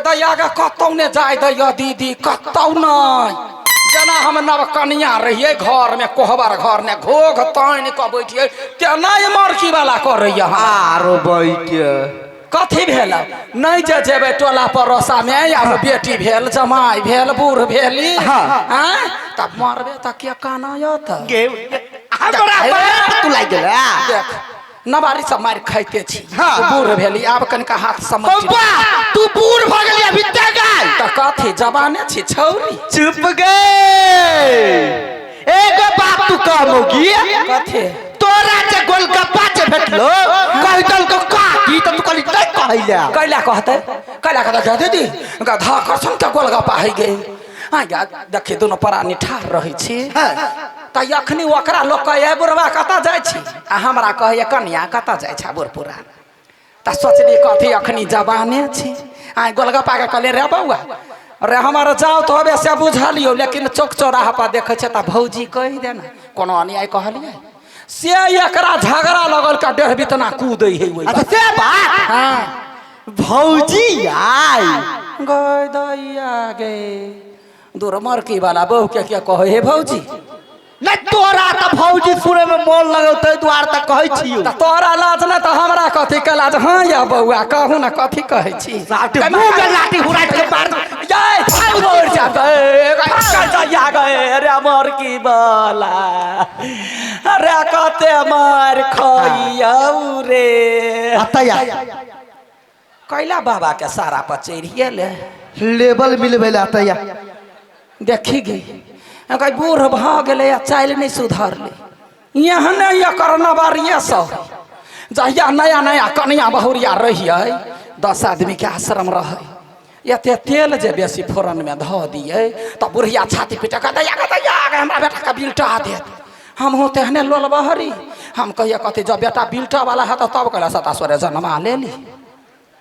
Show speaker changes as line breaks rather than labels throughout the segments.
गै दैया गे कतौ ने जाय दैया दीदी कतौ नहि जेना हम नव कनिया रहियै घर में कोहबर घर ने घोघ तानि कऽ बैठियै तेना ई मरकी वाला करैया हमरा।
आरो बैठ
कथी भेल नहि जे जेबै टोला पड़ोसा में आब बेटी भेल जमाइ भेल बूढ़ भेली
हाँ।
आँय तब मरबे तऽ के कानत
गे हमरा बाप तू लागि गेला
देख नवारी सब मारि खाइते छी
हाँ।
बूढ़ भेली आब कनिका हाथ समझ
बौआ तू बूढ़ भऽ गेली अभी ते गाय
तऽ कथी जवाने छी छौरी
चुप गे एगो बात तू कह मौगी
कथी
तोरा जे गोलगप्पा जे भेटलो कहि दल को काकी त तू कहली नहीं कहैला
कैला कहते कैला कहते गे दीदी गधा करसन के गोलगप्पा है गे आ गे देखी दुनू प्राणी ठाढ़ रहै छी
हाँ।
तऽ अखनी ओकरा लोक कहैए बुढ़वा कतऽ जाइ छी आ हमरा कहैए कनिया कतऽ जाइ छै बूढ़ पुरान तऽ सोचली कथी अखनी जवाने छी आइ गोलगप्पाके कहलियै रे बौआ रे हमर जाउ तऽ होबे से बुझलियौ लेकिन चौक चौराहा पर देखै छै तऽ भौजी कहि दे ने कोनो अन्याय कहलियै से एकरा झगड़ा लगल का डेढ़ बितना कूदै है ओहि
अच्छा से बात
हाँ
भौजी आई
गै दैया गे दूर मरकी वाला बहू के क्या कहै हे भौजी
नहीं तोरा त भौजी सुने में मोन लगौ तै दुआरे त कहै छियौ
तऽ तोरा लाज नहि तऽ हमरा कथी के लाज हाँ या बौआ कहू ने कथी कहै छी
साथे मुंह में लाठी हुराइत के मार
जय मर जा गए जा गए अरे मरकी वाला अरे कते मार खइयौ रे
अतया
कैला बाबा के सारा पर चढ़िए ले
लेबल मिलबै ला अतया
देखी गई कहीं बूढ़ भऽ गेलै आ चालि नहि सुधरलै एहने एकर नवारिये सब जहिया नया नया कनिया बहुरिया रहियै 10 आदमीके आश्रम रहै एते तेल जे बेसी फोरनमे धऽ दियै तऽ बुढ़िया छाती पीटे कऽ दैया गे दैया गे हमरा बेटाके बिलटा देत हमहूँ तेहने लोल बहरी हम कहिए कथी जब बेटा बिलटा वाला है तब कहला सता सोरे जनमा लेली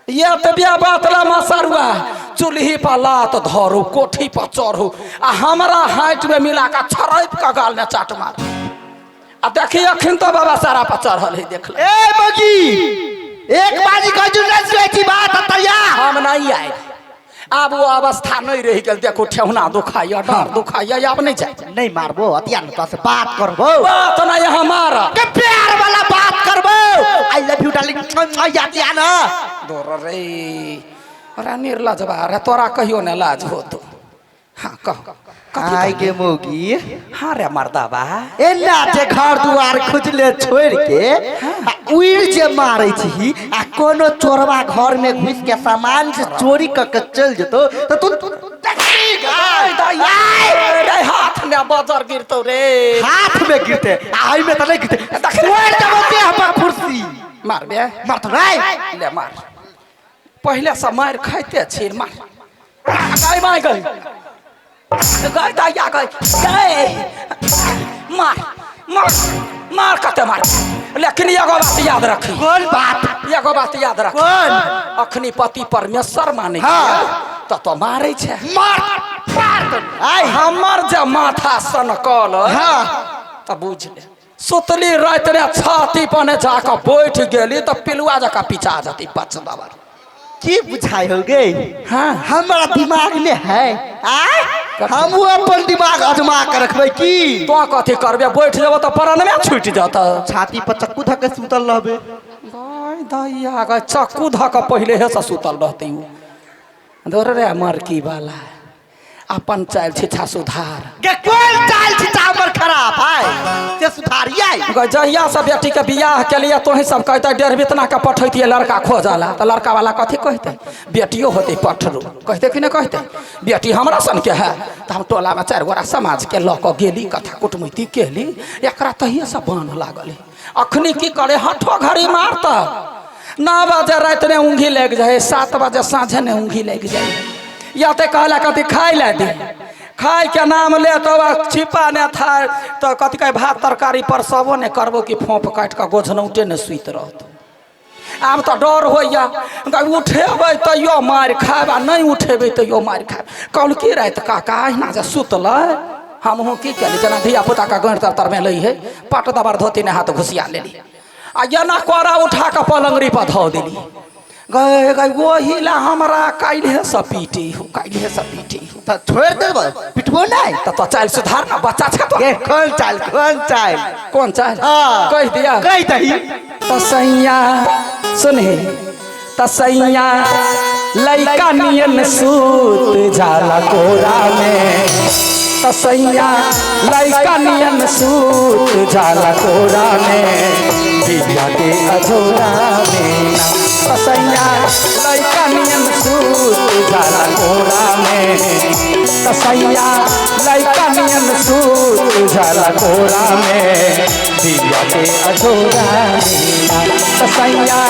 ये तबिया बात ला मसरुआ चूल्ही पर लात धरू कोठी पर चढ़ू आ हमरा हाइट में मिला के छरैप के गाल में चाट मार आ देखी अखन तो बाबा सारा पर चढ़ल है देख ले
ए बगी एक बाजी कहै छी नहीं सुनै छी बात अतया
हम नहीं आए आब वो अवस्था नहीं रह गेल देखो ठेहुना दुखाइया डाँड़ दुखाइया आब नहीं जाए
नहीं मारबो अतिया न से बात करबो
बात नहीं हमारा
के प्यार वाला बात करबो I love you darling Atiya न
दूर रे अरे निर्लजबा रे तोरा कहियो ने लाज होतो हाँ कहो कथी
आइ के मोगी
हाँ रे मर्दाबा
एना जे घर दुआर खुजले छोड़ के आ उड़ जे मारै छी आ कोनो चोरबा घर में घुस के सामान जे चोरी क के चल जेतो त तू देखी
आय दैया, रे हाथ में बजर गिरतो रे
हाथ में गिरते आ एहि में त नहीं गिरते छोड़ देबो देह पर कुर्सी
मारबे
मारतो रे
ले मार पहिले से मार खाइते छी मार गई मार गई गई दैया गई गई मार मार मार कते मार लेकिन एगो बात याद रखी
कौन बात
एगो बात याद रख
कौन
अखनी पति परमेश्वर मानै
हाँ।
तऽ तो मारै छै
मार मार तो
आइ हमर जे माथा सनकल
हाँ
तऽ बुझ ले सुतली राति रे छाती पर जाकऽ बैठ गेली तऽ पिलुआ जकाँ पिचा जती पच दबर
की बुझाई हो गे
हाँ
हमारा दिमाग में है आय हम अपन दिमाग अजमा के रखबै की
तो कथी करबे बैठ जेबो तऽ परानमे छूटि जतऽ
छाती पर चक्कू धऽ के सुतल रहबे
गय दैया गय चक्कू धऽ कऽ पहिले हे से सुतल रहतै ओ दौड़ रे मरकी वाला अपन चालि छिछा सुधार
गे कोन चाल छिछा हमर खराब है से सुधारियै
गय जहिया से बेटी के बियाह के लिए तोही सब कहते डेढ़ बितना के पठैतियै लड़का खोजला तऽ लड़का वाला कथी कहते बेटियो होते पठरू कहते कि नहि कहते बेटी हमरा सन के है तऽ हम टोला में चारि गोरा समाज के लऽ कऽ गेली कथा कुटमैती केली एकरा तहिए से बान्ह लागल अखनी की करे हठो घड़ी मारता 9 बजे राति ने ऊँघी लागि जाइ 7 बजे साँझे ने ऊँघी लागि जाइ या तऽ कहला कथी खाय लए दे खाय के नाम ले तो छिपा ने था तऽ कथी कहै भात तरकारी पर सबो ने करबो कि फोंप काटि कऽ गोझनौटे ने सुति रहत आब तऽ डर होइया उठेबै तैयो मारि खायब आ नहि उठेबै तैयो मारि खायब कहलकै राति काका अहिना जे सुतलै हमहूँ की केली जेना धिया पुताके गैर तर तरमे लै है पट दबर धोती ने हाथ घुसिया लेली आ एना कोरा उठा कऽ पलङ्गरी पर धऽ देली गए गए वही ला हमरा काल्हे से पीटी हूँ, काल्हे से पीटी हूँ।
तऽ छोड़ि देबै, पिटबो नहि।
तऽ तो चालि सुधार ना, बच्चा छै तो।
गे कोन चाल, कोन चाल?
कोन चालि?
हाँ।
कहि दिया।
कहि दही।
तसैया सुनहे, तसैया लइका नियन सूत जाला कोरा में, तसैया लइका नियन सूत जाला कोरा में, दिया के अजोरा में ना। तसैया लइका नियन सूत जाला कोरा में, तसैया लइका नियन सूत जाला कोरा में, दिया के अजोरा में ना। तसैया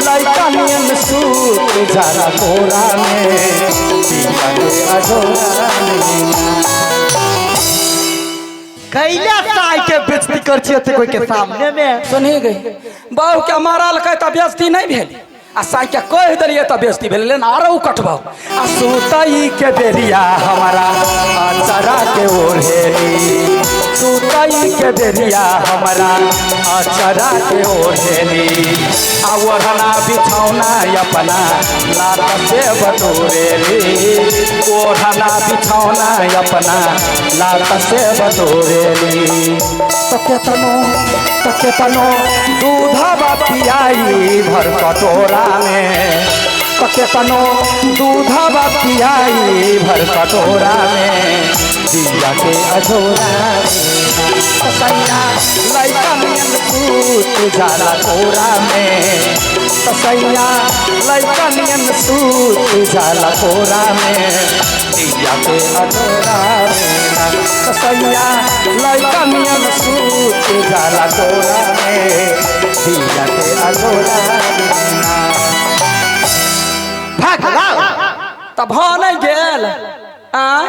लइका नियन सूत जाला कोरा में, दिया के अजोरा में ना।
कैला साय के बेइज्जती कर छी एते कोई के सामने में?
सुनी गई, बहू के मारल के तऽ बेइज्जती नहीं भेल, आ साई के कहि देलियै तऽ बेइज्जती भेल, लेकिन आरो कटबौ। आ सुतई के बेरिया हमारा अचरा के ओढ़ेली, सुतई के बेरिया हमारा अचरा के ओढ़ेली, आ ओढ़ना बिछौना अपना लात से बटोरेली, ओढ़ना बिछौना अपना लात से बटोरेली। त केतनो दूधवा पियाई भर कटोरा में, त केतनो दूधवा पियाई भर कटोरा में, दिया के अजोरा में। तसैया लइका नियन सूत जाला कोरा में, तसैया लइका नियन सूत जाला कोरा में, दिया के अजोरा में। तसैया लइका नियन सूत जाला कोरा में, दिया के अजोरा में।
भाग लाओ।
त भ नहीं गेल, आय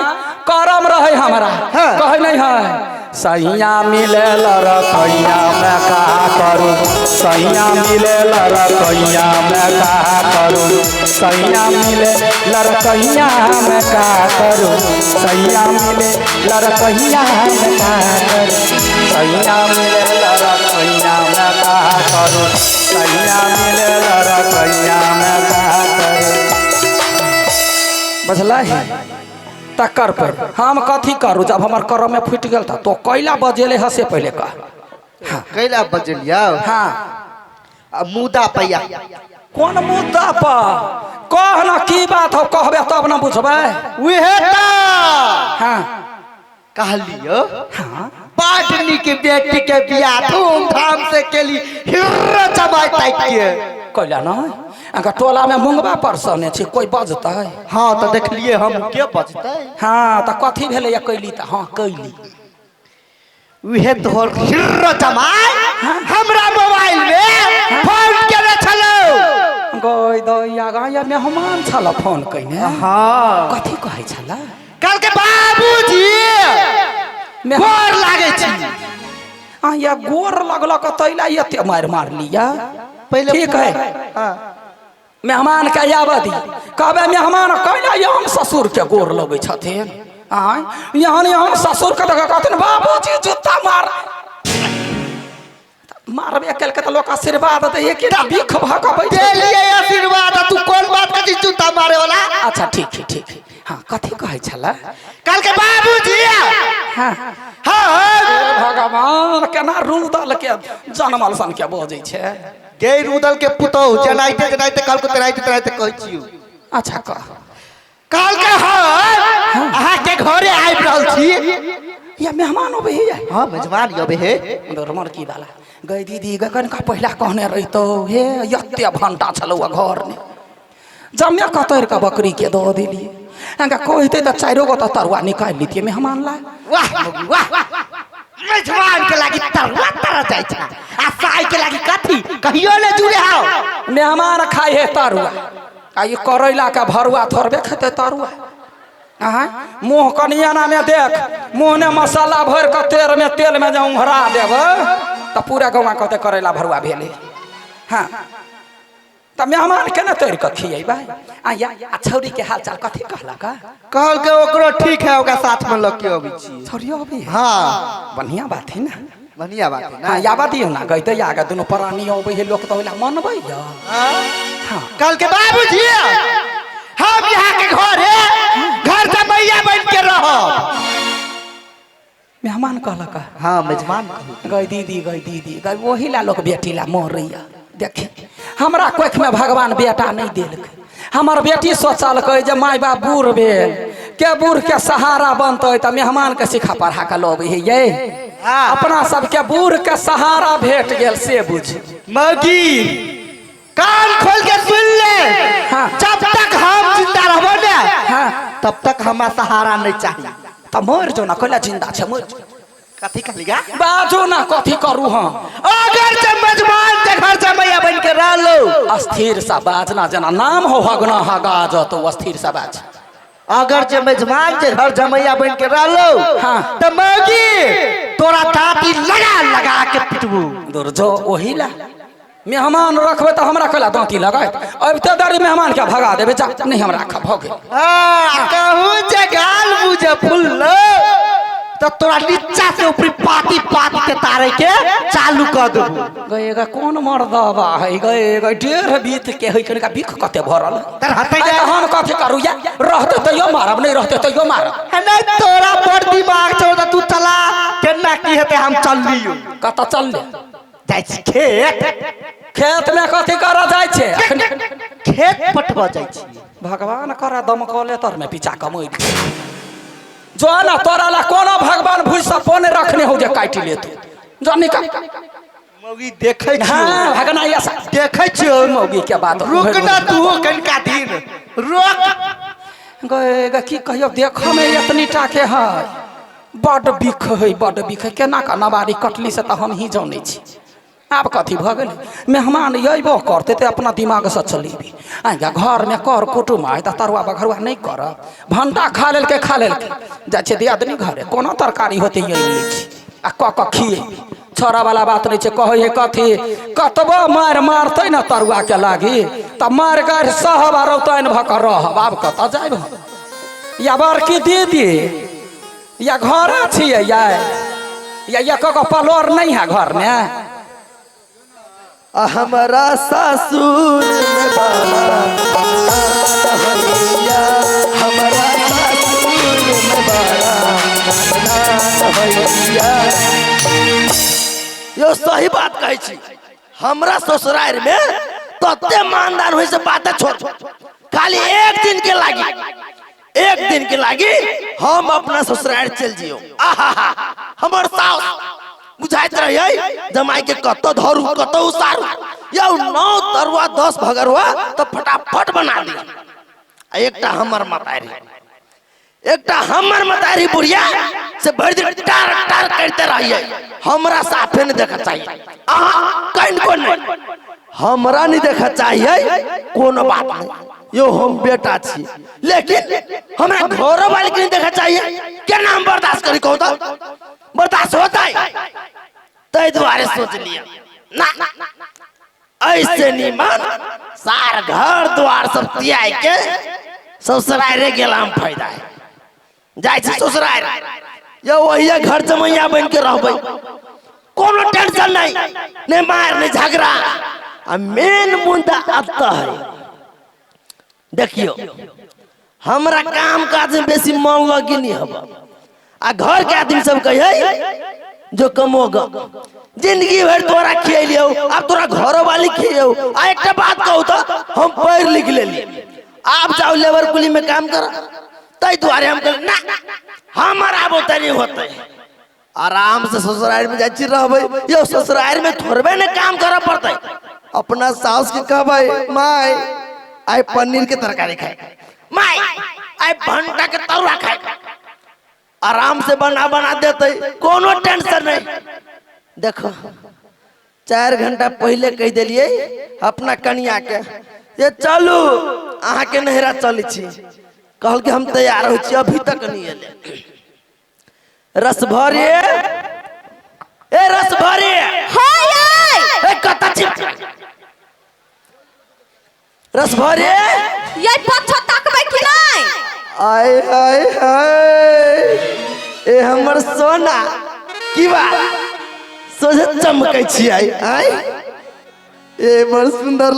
करम रहे हमरा।
हाँ।
कहे नहीं है सैया मिले लड़कैया मैं का करूँ, सैया मिले लड़कैया मैं का करूँ, सैया मिले लड़कैया मैं का करूँ, सैया मिले लड़कैया मैं का करूँ, सैया मिले लड़कैया मैं का करूँ, सैया मिले लड़कैया मैं का करूँ। बुझलै तकर पर हम कथी करू जब हमर करम में फूटि गेल तो कैला बजेले हसे पहले कह।
हाँ। कैला बजेलिया?
हाँ।
आ मुदा पैया।
कोन मुद्दा पर कह ना, की बात हो कहबे तब ना बुझबै।
उहे त।
हाँ।
कहलियो।
हाँ।
बाटनी के बेटी के बियाह धूमधाम से केली, हिर्रो जमाई ताकि के।
कैला ना अगर टोला में मुंगबा परसने छी कोई बजतै?
हाँ तो देखलिए हम के बजतै।
हाँ तो कथी भेलै या कैली त? हाँ कैली।
उहे तोहर हिर्रो जमाई हमरा मोबाइल में फोन केने छलो।
गई दैया गया मेहमान छल फोन कइने।
हाँ।
कथी कहै छला?
कल के बाबूजी गोर लागै छी।
आ या गोर लगलक तैला एते मारि मारलिया।
पहले
ठीक है।
हाँ।
मेहमान के आबऽ दी, कहबै मेहमान कैला हम ससुर के गोर लगै छथिन? आँय यहाँ हम ससुर के देख कहथिन बाबूजी जूता मार मारबे केलकै तऽ लोक आशीर्वाद दैये कि ना बिख भऽ कऽ बैठ
देलियै आशीर्वाद। तू कोन बात के जूता मारे वाला?
अच्छा ठीक है ठीक है। हाँ कथी कहै छलै?
कल के बाबूजी।
हाँ
हाँ।
भगवान केना रुदल के जनमल सन के बजै छै।
गे रुदल के पुतोह जनाइते जनाइते कल को तेनाइते तेनाइते कहै छियौ।
अच्छा कह।
कल के हम अहाँ के घरे आबि रहल छी।
या मेहमान अबै है?
हाँ मेजबान अबै है।
रमण की वाला गई दीदी गई कनिका पहिला कहने रहितौ हे एते भंटा छलौ घर में, जमे कतरि कऽ बकरी के दऽ देलियै। अहाँके कहितै तऽ चारिो गो तऽ तरुआ निकालि लितियै मेहमान ला।
वाह वाह मेजबान के लागी तरुआ तर जाइ छै आ साई के लागी कथी कहियो ने जुड़े हाउ।
मेहमान खाइ है तरुआ आ ई करैला के भरुआ थोड़बे खेतै तरुआ। अहाँ मुँह कनियाना में देख, मुँह ने मसाला भरि कऽ तेल में जे उंघरा देबै तऽ पूरा गौआ कहतै करैला भरुआ भेलै। हाँ तऽ मेहमान केना तोड़ि कऽ खियेबै? आ या आ छौड़ी के हाल चाल कथी कहलक?
कहलकै ओकरो ठीक है, ओकरा साथ में लऽ के अबै छी।
छौड़ियो अबै?
हाँ।
बढ़िया बात है ना।
बढ़िया बात है ना।
हाँ याबा दियौ ना, गइते आगे दुनू प्राणी अबै है लोक तऽ ओइला मनबै।
कल के बाबूजी हम यहाँ के घरे घर जमैया बन के रहब।
मेहमान कहलक।
हाँ मेजबान कहलक।
गई दीदी, गई दीदी, गई वही ला लोग बेटी ला मरैया। देखी हमरा कोख में भगवान बेटा नहीं देलक। हमर बेटी सोचलकै जे माय बाप बूढ़ भेल के बूढ़ के सहारा बनतै तऽ मेहमान के सिखा पढ़ा के लबै है ये। अपना सबके बूढ़ के सहारा भेट गेल से बुझ।
मौगी कान खोल के सुन ले।
हाँ।
जब तक हम जिंदा रहबो ने
हाँ।
तब तक हमरा सहारा नहीं चाहिए।
तऽ मरि जो ना, कैला जिंदा छै मरि जो।
कथी कहलिया?
बाजू ना कथी करू हम।
अगर जब मेजबान के घर जमैया बन के रहलो।
अस्थिर सा बाजना जेना नाम हो हगना हगा जतो अस्थिर सा बाज।
अगर जे मेजबान के घर जमैया बन के रहलो
हाँ।
तो मौगी तोरा दाँती लगा लगा के पिटबू।
दूर जो ओही ला मेहमान रखबे तो हमरा कैला दाँती लगायत। अब ते दरी मेहमान के भगा देबे जा नहीं हम राखब भ गेल।
हां कहूं जे गाल बुझे फुल्लो तो तोरा नीचा से ऊपरी पाती पाती के तारे के चालू कर देबू।
गए गे कौन मर्दबा है गए गे 1.5 बीत के है कनिका बिख कते भरल।
तर हतै
आइ तऽ हम कथी करू या रहते तैयो मारब नहीं रहते तैयो मारब।
नहीं तोरा बड़ दिमाग छौ त तू चला केना की हेतै हम चललियो।
कतऽ चलले?
जाइ छी खेत।
खेत में कथी करऽ जाइ छै?
खेत पटबऽ जाइ छी।
भगवान करे दमकले तर में पीछा कमैत जो ना तोरा ला कोनो भगवान भूज सपो ने रखने हो जे काटि लेतू जो निकल।
मौगी देखै छी।
हां भगना ऐसा
देखै छी
मौगी के बात।
रुक ना तू कनिका दिन रुक।
गए गे की कहियो देखऽ में एतनी टा के है बड बिख है बड बिख है केना का नवारी कटली से तऽ हम ही जानै छी। आब कथी भऽ गेलै मेहमान अयबो करतै तऽ अपना दिमागसँ चलेबी। आइ घर में कर कुटुम आय तऽ तरुआ बघरुआ नहीं करब। भंटा खा लेलकै खा लेलकै जाइ छै दियादनी घरे कोनो तरकारी होतै आनि लै छी आ कऽ कऽ खिएबी। छोड़ा वाला बात नहीं छै। कहै है कथी कतबो मारि मारतै ने तरुआ के लागी तऽ मारि गारि सहब आ रौतैन भऽ कऽ रहब। आब कतऽ जायब हम? या बड़की दीदी या घरे छियै या एको गो पलोर नहीं है घर में।
हमरा सासुर में बाबा भैया, हमरा सासुर में बाबा भैया। यो सही बात कहै छी। हमरा ससुराल में तते मानदान होय से बात छोड़। खाली एक दिन के लागी, एक दिन के लागी हम अपना ससुराल चल जियो। आहा हमर सास बुझाइत रहियै जमाई के कतौ धरू कतौ उसारू। यौ 9 तरुआ 10 भगरुआ तो फटाफट बना दी। आ एकटा हमर मतारी, एकटा हमर मतारी बुढ़िया से भरि दिन टार टार करते रहियै। हमरा साफे नहीं देखा चाहिए। अहाँ कनिको नहीं हमरा नहीं देखा चाहिए। कोनो बात नहीं यो हम बेटा छी लेकिन हमरा घरो वाले के नहीं देखा चाहिए। केना हम बर्दाश्त करी कहू तो बर्दाश्त होता है। तै दुआरे सोच लिया ना ऐसे निमन सार घर द्वार सब त्याग के ससुरारे गेला हम फायदा है। जाइ छी ससुरार यो वही घर जमैया बन के रहबै। कोनो टेंशन नहीं, नहीं मार नहीं झगड़ा। आ मेन मुद्दा आता है देखियो हमरा काम काज में बेसी मन लगी नहीं हब। आ घर के आदमी सब कहे जो कमोगा जिंदगी भर तोरा खियलियो अब तोरा घरो वाली खियौ। आ एकटा बात कहू तो हम पढ़ लिख लेली आप जाओ लेबर कुली में काम कर। तै दुआरे हम कहल ना हमर आब ओते नहीं होते। आराम से ससुराल में जाइ छी रहबै। यो ससुराल में थोड़बे ने काम करऽ पड़तै। अपना सास के कहबै my I paneer के तरकारी खाए, my आई भंटा के तरुआ खाए। आराम से बना बना देते कोनो टेंशन नहीं। देखो 4 घंटा पहले कह दिलिए अपना कनिया के ये चलू अहाँ के नहरा चलै छी। कहल कि हम तैयार हो छी अभी तक नहीं एले। रस भरे ए रस भरे हाय ए कत छी रस भरे
ये पछा तकबै कि नहीं?
आय हाय हाय ए हमर सोना की बात सोझे चमकै छी आय आय ए बड़ सुंदर।